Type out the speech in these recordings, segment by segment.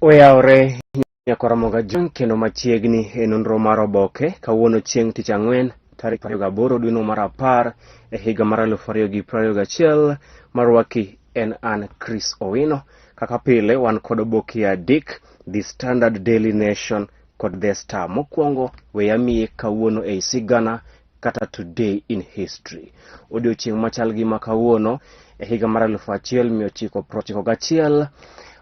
Oyawore nyakora Mogajwang' kendo machiegni e nonro mar oboke kawuono chieng' tich ang'wen tarik 28 dweno mar apar e higa mar 2021 marwaki en an Chris Owino. Kaka pile wan kod oboke adek, The Standard, Daily Nation kod The Star. Mokwongo we amiye kawuono ei sigana kata Today in History. Odiochieng' machal gi ma kawuono e higa mar 1991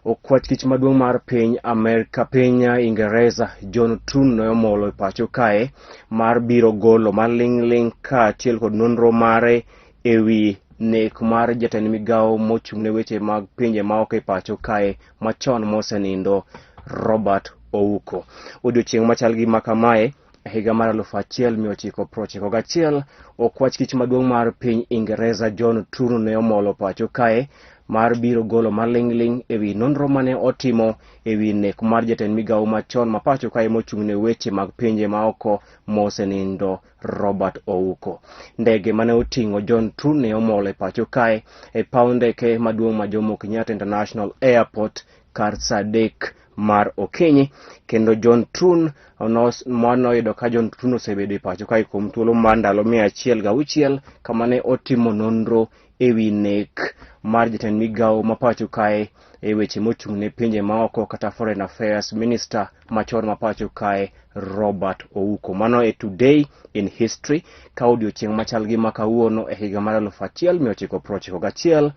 okwach kich maduong' mar piny Amerka, piny Ingereza John Troon noyomolo e pacho kae mar biro golo maling'ling' kaachiel kod nonro mare e wi nek mar jatend migawo mochung' ne weche mag pinje maoko e pacho kae machon mosenindo Robert Ouko. Odiochieng' machal gi ma kamae E higa mar 1991, okwach kich maduong' mar piny Ingereza John Tunu ne omolo pacho kae mar biro golo maling'ling' e wi nonro mane otimo e wi nek mar jatend migawo machon ma pacho kae mochung' ne weche mag pinje maoko mosenindo Robert Ouko. Ndege mane oting'o John Tunu ne omolo e pacho kae e paw ndeke maduong' ma Jomo Kenyatta International Airport kar saa 3 mar okinyi kendo John Troon manoyudo ka John Troon osebedo e pacho kae kuom thuolo mar ndalo 106 kama ne otimo nonro e wi nek mar jatend migawo ma pacho kae e weche mochung' ne pinje maoko kata Foreign Affairs Minister machon ma pacho kae Robert Ouko. Mano e Today in History ka odiochieng' machal gi ma kawuono e higa mar 1991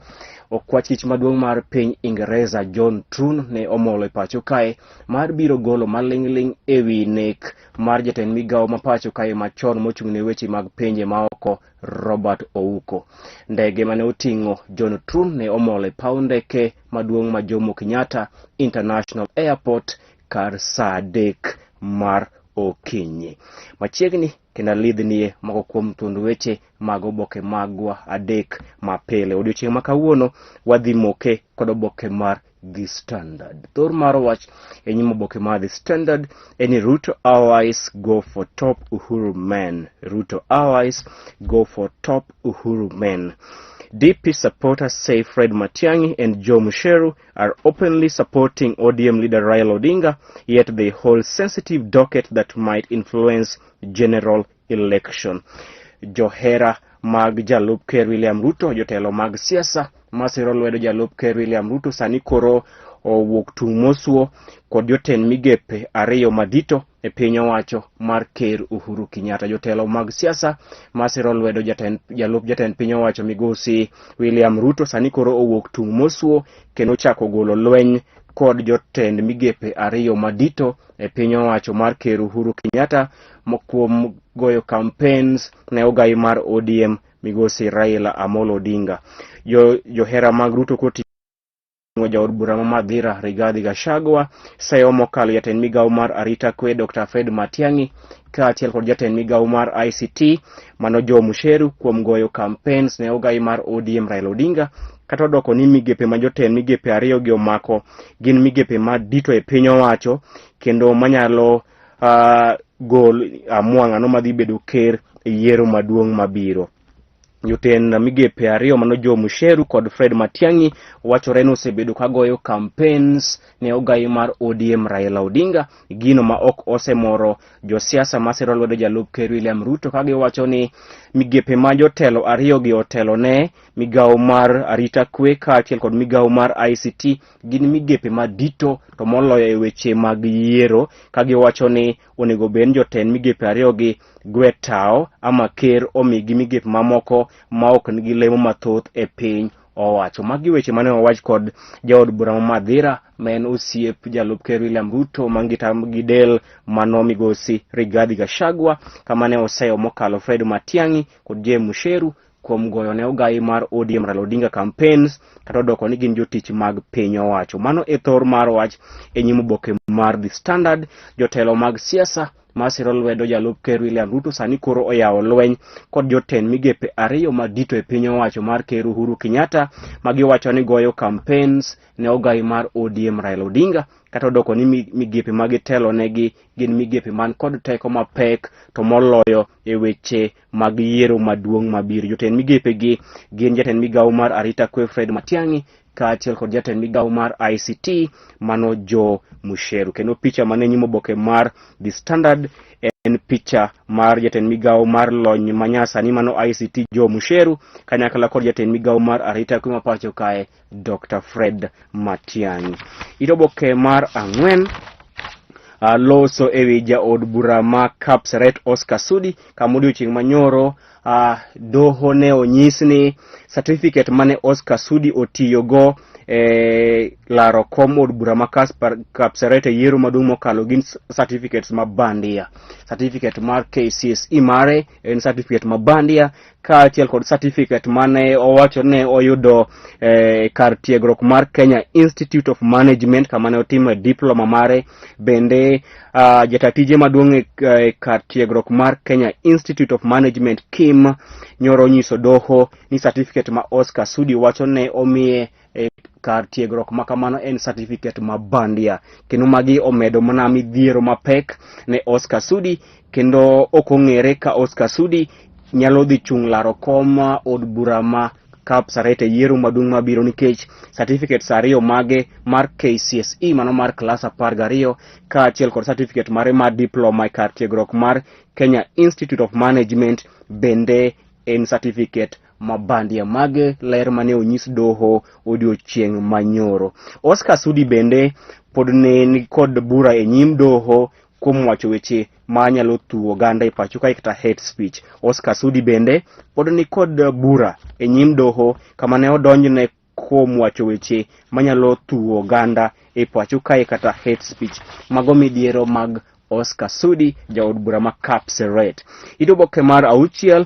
okwach kich maduong' mar piny Ingereza John Troon ne omolo e pacho kae mar biro golo maling'ling' e wi nek mar jatend migawo ma pacho kae machon mochung' ne weche mag pinje maoko Robert Ouko. Ndege mane oting'o John Troon ne omolo e paw ndeke maduong' ma Jomo Kenyatta International Airport kar saa 3 mar okinyi. Machiegni kendo alidhnie moko kuom thuond weche mag oboke magwa adek mapile. Odiochieng' ma kawuono wadhi moke kod oboke mar The Standard. Thor mar wach e nyim oboke mar The Standard en ni Ruto allies go for top Uhuru men. Ruto allies go for top Uhuru men. DP supporters say Fred Matiang'i and Joe Mucheru are openly supporting ODM leader Raila Odinga, yet they hold sensitive docket that might influence general election. Johera mag jalup ker William Ruto, jotelo mag siasa masiro lwedo jalup ker William Ruto sani koro owuok tung' mosuo kod jotend migepe ariyo madito e piny owacho mar ker Uhuru Kenyatta. Jotelo mag siasa masiro lwedo jalup jatend piny owacho migosi William Ruto sani koro owuok tung' mosuo kendo chako golo lweny kod jotend migepe ariyo madito e piny owacho mar ker Uhuru Kenyatta kuom goyo campaigns ne ogai mar ODM migosi Raila Amolo Odinga. Johera mag Ruto koti jaod bura ma Mathira Rigathi Gachagua, seyo mokalo jatend migawo mar arita kwe Dr. Fred Matiang'i kaachiel kod jatend migawo mar ICT mano Joe Mucheru kuom goyo campaigns ne ogai mar ODM Raila Odinga kata odoko ni migepe ma jotend migepe ariyo gi omako gin migepe madito e piny owacho kendo manyalo gol amua ng'ano madhi bedo ker e yiero maduong' mabiro. Jotend migepe ariyo mano Joe Mucheru kod Fred Matiang'i wachore ni osebedo ka goyo campaigns ne ogai mar ODM Raila Odinga, gino ma ok osemoro josiasa masiro lwedo jalup ker William Ruto ka giwacho ni migepe ma jotelo ariyo gi otelo ne migawo mar arita kwe kaachiel kod migawo mar ICT gin migepe madito to moloyo e weche mag yiero ka giwacho ni onego bed ni jotend migepe ariyo gi gwe tawo ama ker omigi migepe mamoko ma ok nigi lemo mathoth e piny owacho. Magi weche mane owach kod jaod bura ma Mathira ma en osiep jalup ker William Ruto mangita gi del mano migosi Rigathi Gachagua kama ne oseyo mokalo Fred Matiang'i kod James Mucheru kuom goyo ne ogai mar ODM Raila Odinga campaigns kata odoko ni gin jotich mag piny owacho. Mano e thor mar wach e nyim oboke mar The Standard. Jotelo mag siasa masiro lwedo jalup ker William Ruto sani koro oyawo lweny kod jotend migepe ariyo madito e piny owacho mar ker Uhuru Kenyatta ma giwacho ni goyo campaigns ne ogai mar ODM Raila Odinga kata odoko ni migepe ma gitelo negi gin migepe man kod teko mapek to moloyo e weche mag yiero maduong' mabiro. Jotend migepe gi gin jatend migawo mar arita kwe Fred Matiang'i kaachiel kod jatend migawo mar ICT mano Joe Musheru. Kendo picha mane nyim oboke mar The Standard en picha mar jatend migawo mar lony manyasani mano ICT Joe Musheru kanyakla kod jatend migawo mar arita kwe ma pacho kae Dr. Fred Matiang'i. It oboke mar ang'wen loso ewi jaod bura ma Kapseret Oscar Sudi kama odiochieng' manyoro doho ne onyis ni certificate mane Oscar Sudi otiyogo e laro kom od bura ma Kapseret e yiero maduong' mokalo gin certificates ma bandia. Certificate mar KCSE mare en certificate ma bandia kaachiel kod certificate mane owacho ne oyudo kar tiegruok mar Kenya Institute of Management kama ne otimo diploma mare. Bende jata tije maduong' e kar tiegruok mar Kenya Institute of Management Kim nyoro nyiso doho ni certificate ma Oscar Sudi wacho ne omiye e kar tiegruok ma kamano en certificate ma bandia, kendo magi omedo mana midhiero mapek ne Oscar Sudi, kendo ok ong'ere ka Oscar Sudi nyalo dhi chung' laro kom od bura ma Kapseret e yiero maduong' mabiro nikech certificates ariyo mage mar KCSE mano mar klas 12 kaachiel kod certificate mare mar diploma e kar tiegruok mar Kenya Institute of Management bende en certificate ma bandia. Mage ler mane onyis doho odiochieng' manyoro. Oscar Sudi bende pod ne ni kod bura e nyim doho kuom wacho weche ma nyalo thuwo oganda e pacho kae kata hate speech. Oscar Sudi bende pod ni kod bura e nyim doho kama ne odonjne kuom wacho weche manyalo thuwo oganda e pacho kae kata hate speech. Mago midhiero mag Oscar Sudi, jaod bura ma Kapseret. It oboke mar auchiel,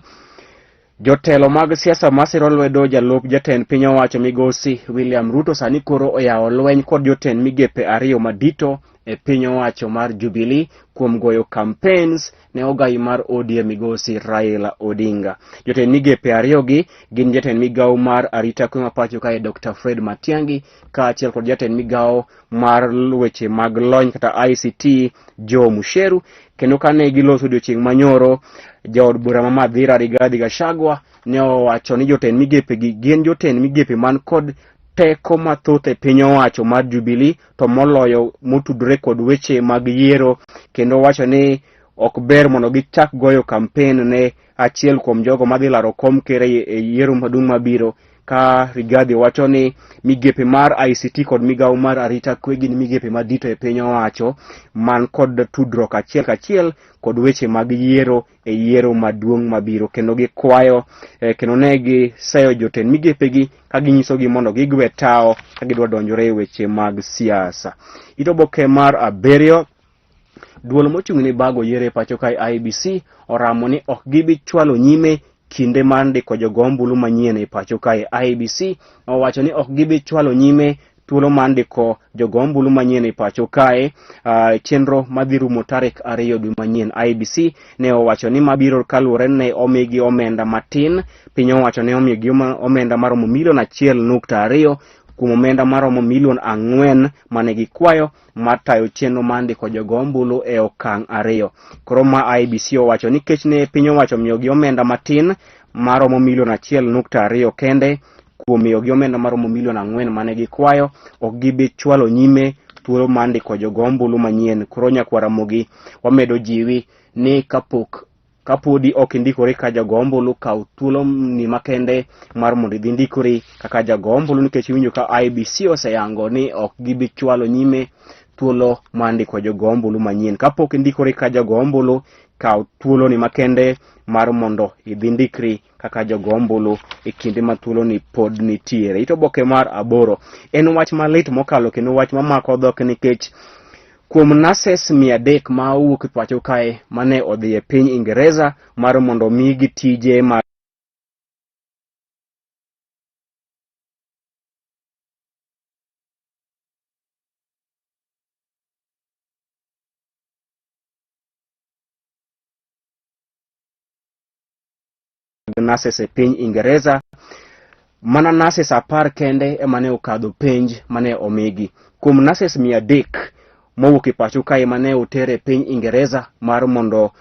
jotelo mag siasa masiro lwedo jalup jatend piny owacho migosi William Ruto sani koro oyawo lweny kod jotend migepe ariyo madito e piny owacho mar Jubilee kuom goyo campaigns ne ogai mar ODM migosi Raila Odinga. Jotend migepe ariyogi gin jatend migawo mar arita kwe ma pacho kae Dr. Fred Matiang'i kaachiel kod jatend migawo mar weche mag lony kata ICT Joe Musheru. Kendo kane giloso odiochieng' manyoro, jaod bura ma Mathira Rigathi Gachagua ne owacho ni jotend migepe gi gin jotend migepe man kod teko mathoth e piny owacho mar Jubilee to moloyo motudore kod weche mag yiero, kendo owacho ni ok ber mondo gichak goyo kampen ne achiel kuom jogo madhi laro kom ker e yiero maduong' mabiro, ka Rigathi wacho ni migepe mar ICT kod migawo mar arita kwe gin migepe madito e piny owacho man kod tudruok achiel kachiel kod weche mag yiero e yiero maduong' mabiro, kendo gikwayo kendo ne giseyo jotend migepegi ka ginyisogi mondo gigwe tawo ka gidwa donjore e weche mag siasa. It oboke mar abiriyo, duol mochung' ne bago yiero e pacho kae IEBC oramo ni ok gibi chwalo nyime kinde mar ndiko jogo ombulu manyien e pacho kae. IEBC owacho ni ok gibi chwalo nyime thuolo mar ndiko jogo ombulu manyien e pacho kae, chenro madhi rumo tarik 2 dwe manyien. IEBC ne owacho ni mabiro kaluwore ne omigi omenda matin. Piny owacho ne omigi omenda maromo milion 1.2 kuom omenda maromo milion 4 mane gikwayo mar tayo chenro mar ndiko jogo ombulu e okang' 2. Koro ma IEBC owacho ni kech ne piny owacho miyogi omenda matin maromo milion 1.2 kende kuom miyogi omenda maromo milion 4 mane gikwayo, ok gibi chwalo nyime thuolo mar ndiko jogo ombulu manyien. Koro nyakwar Ramogi wamedo jiwi ni kapodi ok indikori ka jago ombulu, kaw thuolo ni makende mar mondo idhi ndikori kaka jago ombulu, nikech iwinjo ka IEBC oseyango ni ok gibi chwalo nyime thuolo mar ndiko jogo ombulu manyien. Kapok indikori ka jago ombulu, kaw thuolo ni makende mar mondo idhi ndikri kaka jogo ombulu e kinde ma thuolo ni pod nitiere. It oboke mar 8 en wach malit mokalo kendo wach mamako dhok, nikech kuom nurses 300 ma owuok e pacho kae mane odhi e piny Ingereza mar mondo omigi tije mag nurses e piny Ingereza, mana nurses 10 kende ema ne okadho penj mane omigi. Kuom nurses 300 mowuok e pacho kae mane oter e piny Ingereza mar mondo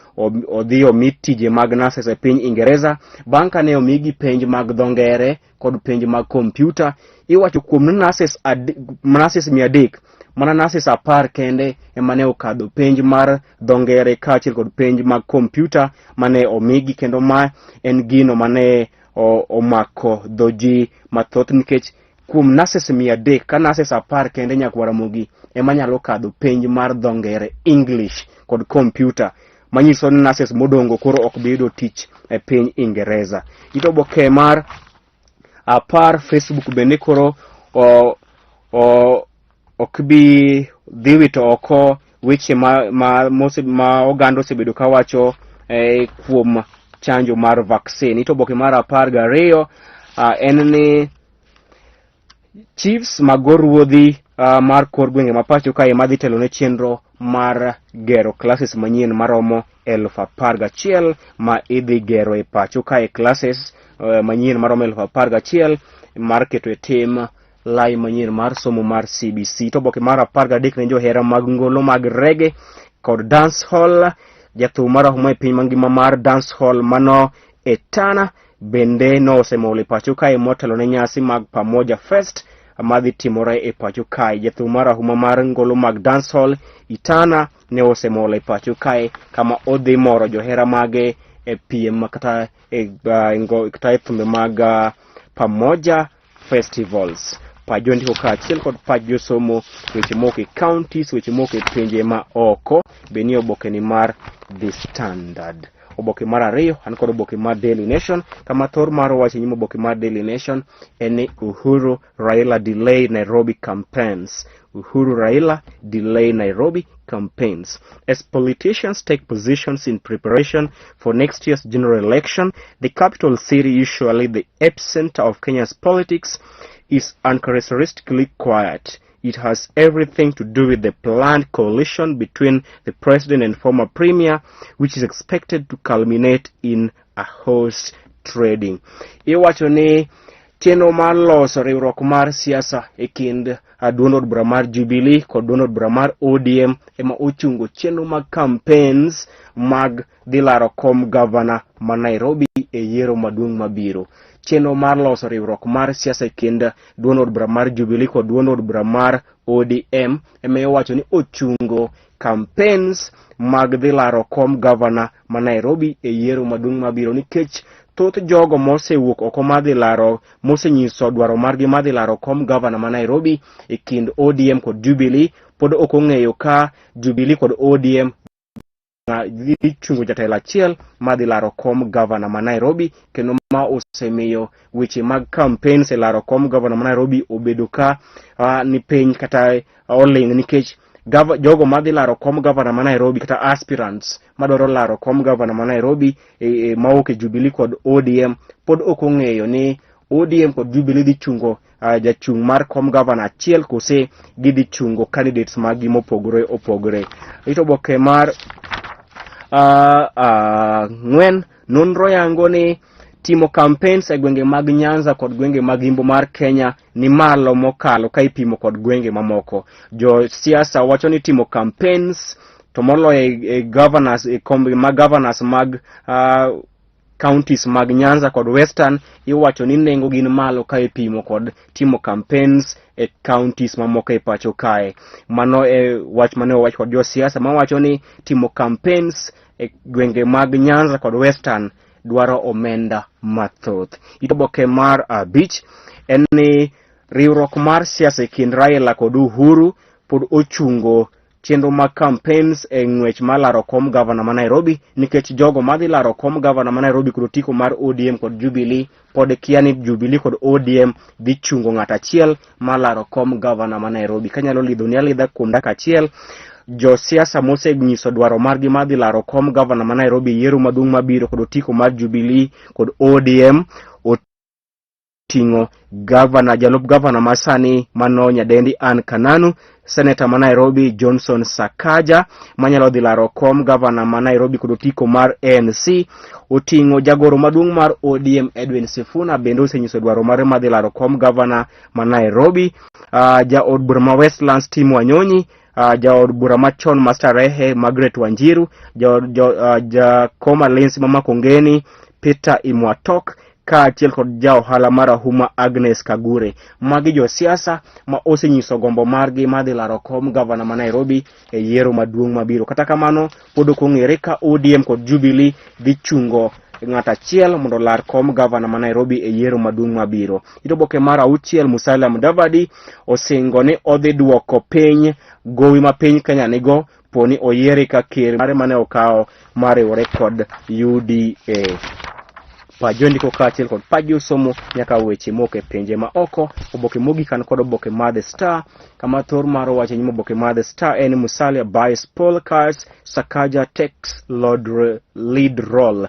odhi omi tije mag nurses e piny Ingereza bang' kane omigi penj mag dho ngere kod penj mag kompyuta. Iwacho kuom ni nurses 300, mana nurses 10 kende ema ne okadho penj mar dho ngere kaachiel kod penj mag kompyuta mane omigi, kendo ma en gino mane omako dho ji mathoth nikech kuom nurses 300 ka nurses 10 kende nyakwar Ramogi ema nyalo kadho penj mar dho ngere English kod kompyuta, manyiso ni nurses modongo koro ok bi yudo tich e piny Ingereza. Ito oboke mar 10 Facebook bende koro ok bi dhi wito oko weche ma oganda osebedo kawacho kuom chanjo mar vaccine. Ito oboke mar 12 en ni chiefs mag ruodhi mar kor gwenge ma pacho kae madhi telo ne chenro mar gero classes manyien maromo 11,000 ma idhi gero e pacho kae, classes manyien maromo 11,000 mar keto e tim lai manyien mar somo mar CBC. To oboke mar 13 ne johera mag ngolo mag reggae kod dance hall. Jathum marahuma e piny mangima mar dance hall mano Etana bende nosemolo e pacho kae motelo ne nyasi mag Pamoja Fest madhi timore e pacho kae. Jathum marahuma mar ngolo mag dance hall Itana ne osemolo e pacho kae kama odhi moro johera mage e piem kata e, kata e thumbe mag Pamoja Festivals. Pach jondiko kaachiel kod pach josomo, weche moko e counties, weche moko e pinje ma oko, be nie oboke ni mar The Standard. Oboke mar 2, an kod oboke mar Daily Nation, kama thor mar wach e nyim oboke mar Daily Nation en ni Uhuru Raila delay Nairobi campaigns. Uhuru Raila delay Nairobi campaigns. As politicians take positions in preparation for next year's general election, the capital city, usually the epicenter of Kenya's politics, is uncharacteristically quiet. It has everything to do with the planned coalition between the president and former premier, which is expected to culminate in a horse trading. Iwacho ni chenro mar loso riwruok mar siasa e kind duond od bura mar Jubilee kod duond od bura mar ODM ema ochungo chenro mag campaigns mag dhi laro kom gavana ma Nairobi e yiero maduong' mabiro. Chenro mar loso riwruok mar siasa e kind duond od bura mar Jubilee kod duond od bura mar ODM ema iwacho ni ochungo campaigns mag dhi laro kom gavana ma Nairobi e yiero maduong' mabiro, nikech thoth jogo mosewuok oko madhi laro, mosenyiso dwaro margi madhi laro kom gavana ma Nairobi e kind ODM kod Jubilee pod ok ong'eyo ka Jubilee kod ODM dhi chungo jatelo achiel madhi laro kom gavana ma Nairobi, kendo ma osemiyo weche mag campaigns e laro kom gavana ma Nairobi obedo ka ni piny kata oling', nikech jogo madhi laro kom gavana ma Nairobi kata aspirants madwaro laro kom gavana ma Nairobi mawuok e Jubilee kod ODM pod ok ong'eyo ni ODM kod Jubilee dhi chungo jachung' mar kom gavana achiel kose gidhi chungo candidates maggi mopogore opogore. Ito oboke mar 4, nonro yango ni timo campaigns e gwenge mag Nyanza kod gwenge mag Imbo mar Kenya ni malo mokalo ka ipimo kod gwenge mamoko. Jo siasa wacho ni timo campaigns to moloyo e governors, e kombe mag governors mag counties mag Nyanza kod Western iwacho ni nengo gin malo ka ipimo kod timo campaigns e counties mamoko e pacho kae. Mano e wach mane owach kod josiasa mawacho ni timo campaigns e gwenge mag Nyanza kod Western dwaro omenda mathoth. Oboke mar 5 en ni riwruok mar siasa e kind Raila kod Uhuru pod ochungo chenro mag campaigns e ng'wech mar laro kom gavana ma Nairobi, nikech jogo madhi laro kom gavana ma Nairobi kod otiko mar ODM kod Jubilee pod kia ni Jubilee kod ODM dhi chungo ng'at achiel mar laro kom gavana ma Nairobi. Kanyalo lidho ni alidha kuom dakika achiel, josiasa mosenyiso dwaro margi mar dhi laro kom gavana ma Nairobi yiero maduong' mabiro kod otiko mar Jubilee kod ODM oting'o gavana, jalup gavana masani mano nyadendi Ann Kananu, seneta ma Nairobi Johnson Sakaja manyalo dhi laro kom gavana ma Nairobi kod otiko mar ANC, oting'o jagoro maduong' mar ODM Edwin Sifuna bende osenyiso dwaro mare mar dhi laro kom gavana ma Nairobi, jaod bura ma Westlands Tim Wanyonyi Jaod bura machon ma Starehe Margaret Wanjiru, jakom Alinsi ma Makongeni Peter Imwatok kaachiel kod ja ohala marahuma Agnes Kagure. Magi josiasa ma osenyiso gombo margi mar dhi laro kom gavana ma Nairobi e yiero maduong' mabiro. Kata kamano, pod ok ong'ere ka ODM kod Jubilee dhi chungo ng'at achiel mondo olar kom gavana ma Nairobi e yiero maduong' mabiro. It oboke mar auchiel, Musalia Mudavadi osingo ni odhi duoko piny gowi ma piny Kenya nigo poni oyiere ka ker mare mane okawo mar riwore kod UDA. Pajo ndiko kaachiel kod pajo somo nyaka weche mok e pinje ma oko. Oboke mogik an kod oboke mar The Star, kama thor mar wach e nyim oboke mar The Star en Musalia buys Paul cars, Sakaja takes Lord lead role.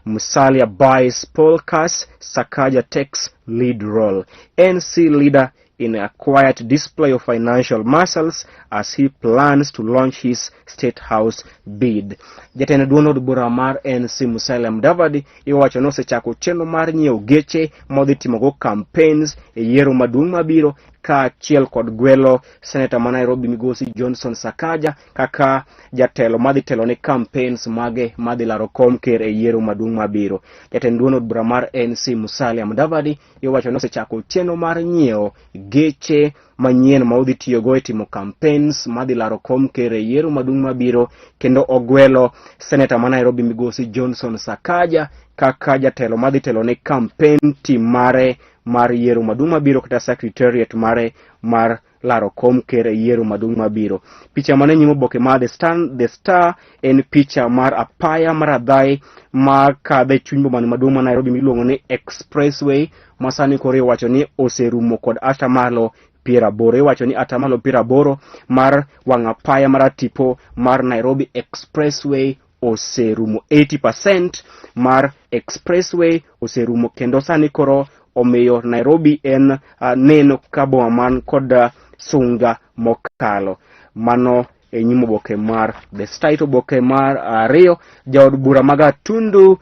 Musalia buys Paul cars, Sakaja takes lead role. NC leader in a quiet display of financial muscles as he plans to launch his state house bid. Jatend duond od bura mar NC Musalia Mudavadi iwacho ni osechako chenro mar nyiewo geche modhi timogo campaigns e yiero maduong' mabiro kaachiel kod gwelo seneta ma Nairobi migosi Johnson Sakaja kaka jatelo madhi telo ne campaigns mage madhi laro kom ker e yiero maduong' mabiro. Jatend duond od bura mar NC Musalia Mudavadi iwacho ni osechako chenro mar nyiewo geche manyien ma odhi tiyogo e timo campaigns madhi laro kom ker e yiero maduong' mabiro kendo ogwelo seneta ma Nairobi migosi Johnson Sakaja kaka jatelo madhi telo ne campaign team mare mar yiero maduong' mabiro kata secretariat mare mar laro kom ker e yiero maduong' mabiro. Picha mane nyim oboke mar The Star, The Star en picha mar apaya mar adhai ma kadho e chuny boma maduong' ma Nairobi miluongo ni Expressway ma sani koro iwacho ni oserumo kod atamalo 80. Iwacho ni atamalo 80 mar wang' apaya mar tipo mar Nairobi Expressway oserumo, 80% mar expressway oserumo kendo sani koro omiyo Nairobi en neno ka boma man kod sunga mokalo. Mano e nyim oboke mar The Star. To oboke mar ariyo, jaod bura ma Gatundu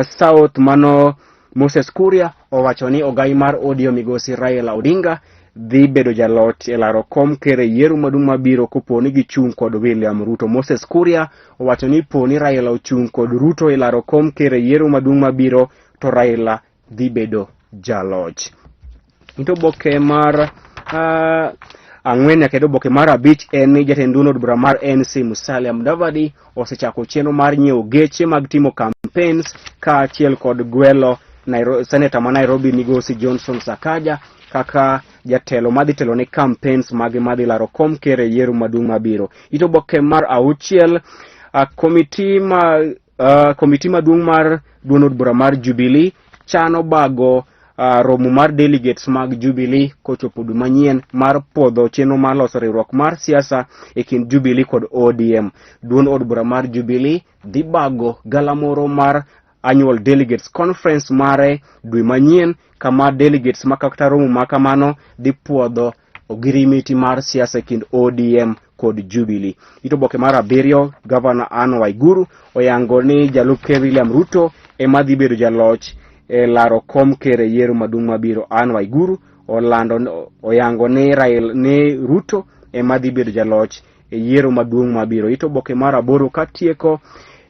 South mano Moses Kuria owacho ni ogai mar ODM migosi Raila Odinga dhi bedo jaloch e laro kom ker e yiero maduong' mabiro kopo ni gichung' kod William Ruto. Moses Kuria owacho ni po ni Raila ochung' kod Ruto e laro kom ker e yiero maduong' mabiro to Raila dhi bedo jaloch. Nito oboke mar ang'wen nyaka oboke mar abich en ni jatend duond od bura mar NC Musalia Mudavadi osechako chenro mar nyiewo geche mag timo campaigns kaachiel kod gwelo seneta ma Nairobi migosi Johnson Sakaja kaka jatelo madhi telo ne campaigns mage madhi laro kom ker e yiero maduong' mabiro. It oboke mar auchiel, komiti maduong' mar duond od bura mar Jubilee chano bago romo mar delegates mag Jubilee kochopo dwe manyien mar puodho chenro mar loso riwruok mar siasa e kind Jubilee kod ODM. Duond od bura mar Jubilee dhi bago galamoro mar annual delegates conference mare dwe manyien kama delegates ma kata romo ma kamano dhi puodho ogirimiti mar siasa e kind ODM kod Jubilee. It oboke mar abiriyo, Gavana Anne Waiguru oyango ni jalup ker William Ruto ema dhi bedo jaloch e laro kom ker e yiero maduong' mabiro. Anne Waiguru olando oyango ni Raila ni Ruto ema dhi bedo jaloch e yiero maduong' mabiro. It oboke mar aboro katieko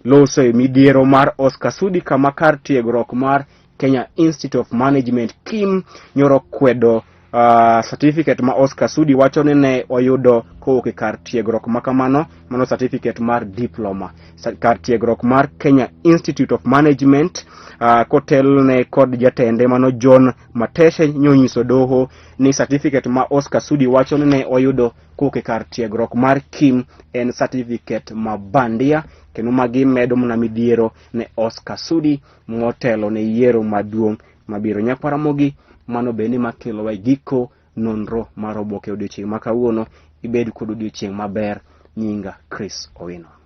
loso e midhiero mar Oscar Sudi kama kar tiegruok mar Kenya Institute of Management KIM nyoro kwedo certificate ma Oscar Sudi wacho ni ne oyudo kowuok e kar tiegruok ma kamano, mano certificate mar diploma. Kar tiegruok mar Kenya Institute of Management kotelne kod jatende mano John Mateshe nyonyiso doho ni certificate ma Oscar Sudi wacho ni ne oyudo kowuok e kar tiegruok mar KIM en certificate ma bandia kendo magi medo mana midhiero ne Oscar Sudi motelo ne yiero maduong' mabiro. Nyakwar Ramogi, mano bende makelowa e giko nonro mar oboke odiochieng' ma kawuono. Ibed kod odiochieng' maber. Nyinga Chris Owino.